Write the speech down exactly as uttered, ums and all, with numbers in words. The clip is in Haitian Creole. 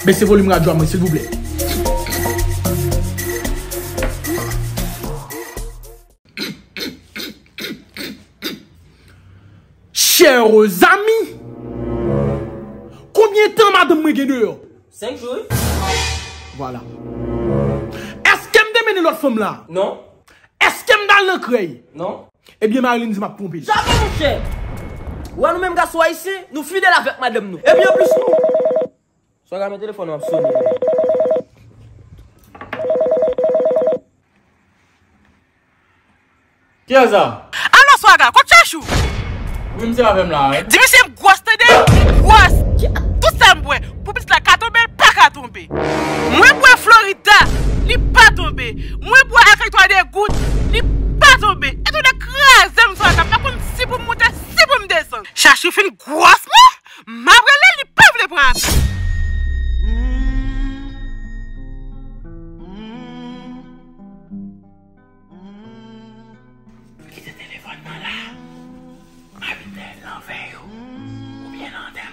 Bese volim radyo a mwen, silvouplè. Chers amis, konbyen tan madanm mwen gen deyò? Senk jou, wi. Vwala. Èske m te mennen lòt fanm la? Non. Èske m t al nan krèy? Non. Ebyen, Marilyn di m ap twonpe l. Jamè, monchè! Ou wè nou menm gason ayisyen, nou fidèl avèk madanm nou. Epi anplis nou. Swaga, men telefòn nan ap sonnen. Kiyès sa? Alo, Swaga, kot Chachou? Wi, m se avè m la, wi. Di misye m gwòs, tande? M gwòs. Tout sa m bwè, pou pitit la ka tonbe, l pa ka tonbe. Mwen bwè Florida, li pa tonbe. Mwen bwè Akay twa de gout, li pa tonbe. E tonbe kraze m, Swaga, m pa konn si pou m monte, si pou m desann. Chachou fin gwòs mwen, m ap rele l, li pa vle pran apèl. Kite telefòn nan la. Abitè nan vè yo. Oubyen nan antè